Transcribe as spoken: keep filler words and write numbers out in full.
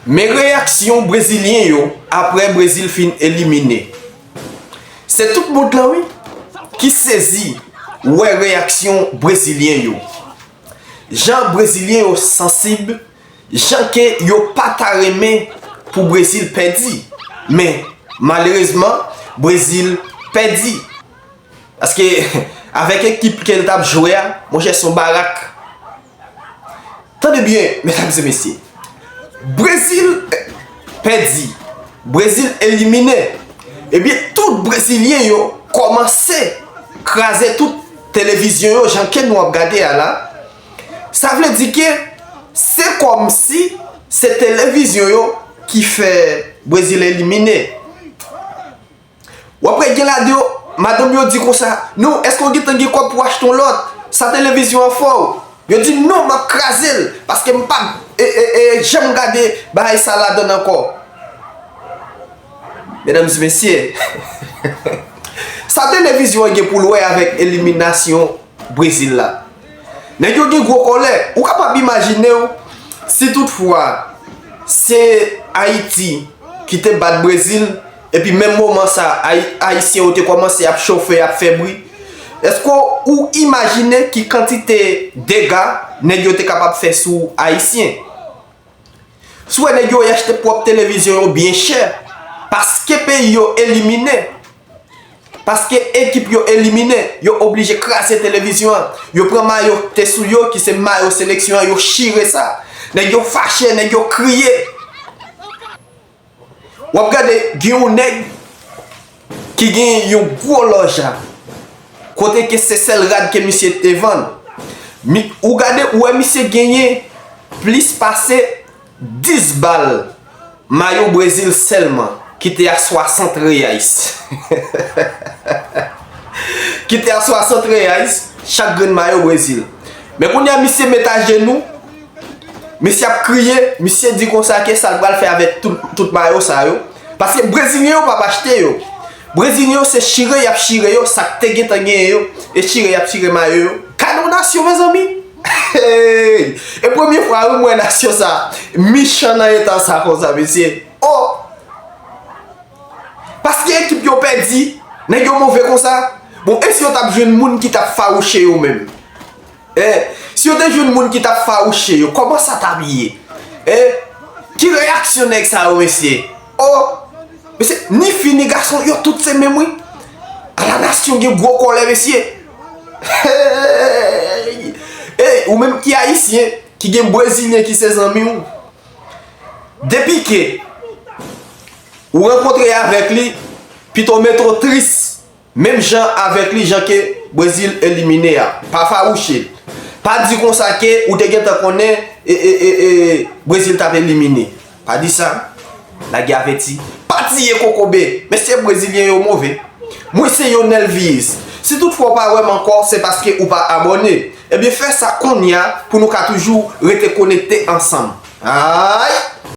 Men reyaksyon brezilyen yo apre Brezil fin elimine. Se tout mond lan wi ki sezi wè reyaksyon brezilyen yo. Jan brezilyen yo sansib, jan ke yo pa ta renmen pou Brezil pèdi. Men malerezman, Brezil pèdi. Paske avèk ekip ke l t ap jwe a, monchè, se yon barak. Tande byen, medam e mesye. Brezil pèdi. Brezil elimine. Ebyen, tout brezilyen yo kòmanse kraze tout televizyon yo, jan ke nou ap gade a la. Sa vle di ke se kòmsi se televizyon yo ki fè Brezil elimine. W ap wè gen ladan yo, madanm yo di konsa, "Non, èske w gentan gen kòb pou w achte yon lòt? Sa televizyon an fò w." Yo di, "Non, m ap kraze l, paske m p ap e, e, e, janm gade bagay sa ladan l ankò." Medam e mesye, sa televizyon an gen pou l wè avèk eliminasyon Brezil la. Nèg yo gen gwo kòlè. Ou kapab imajine w si toutfwa se Ayiti ki te bat Brezil, epi menm moman sa, Ayi-, Ayisyen yo te kòmanse ap chofe, ap fè bri. Èske ou imajine ki kantite dega nèg yo te kapab fè sou Ayisyen? Si w wè nèg yo achte pwòp televizyon yo byen chè, paske peyi yo elimine, paske ekip yo elimine, yo oblije kraze televizyon an. Yo pran mayo ki te sou yo, ki se mayo seleksyon an, yo chire sa. Nèg yo fache, nèg yo kriye. W ap gade, gen yon nèg ki gen yon gwo lòja, kote ke se sèl rad ke misye te vann. Mi-, ou gade, ou wè misye genyen plis pase dis bal mayo Brezil sèlman, ki te a swasant reais. Ki te a swasant reais, chak grenn mayo Brezil. Men kounye a, misye met ajenou, misye ap kriye, misye di konsa ke sa l pral fè avèk tout, tout mayo sa yo. Paske brezilyen yo p ap achte yo. Brezilyen yo se chire y ap chire yo, sa k te gentan genyen yo, e chire y ap chire mayo yo. Gade yon nasyon, mezanmi! Hey! E premye fwa wi m wè nasyon sa mechan nan eta sa konsa, mesye. Oh! Paske ekip yo pèdi, nèg yo move konsa. Bon, e si yo t ap jwenn moun ki t ap fawouche yo menm? Eh, si yo te jwenn moun ki t ap fawouche yo, kòman sa t ap ye? Eh, ki reyaksyon nèg sa yo, mesye? Oh, mesye, ni fi ni gason, yo tout se menm wi. Ala nasyon gen gwo kòlè, mesye. Hey! Eh, ou menm ki ayisyen, ki gen brezilyen ki se zanmi w, depi ke ou rankontre avèk li, pito mete w tris, menm jan avèk li, jan ke Brezil elimine a. Pa fawouche l. Pa di konsa ke ou te gentan konnen e, e, e, e, Brezil t ap elimine. Pa di sa. Lage avèti. Pa tiye kokobe. Mesye, brezilyen yo move. Mwen se Yonel Viyis. Si toutfwa w pa wè m ankò, se paske ou pa abòne. Ebyen, fè sa kounye a pou nou ka toujou rete konekte ansanm. Ay!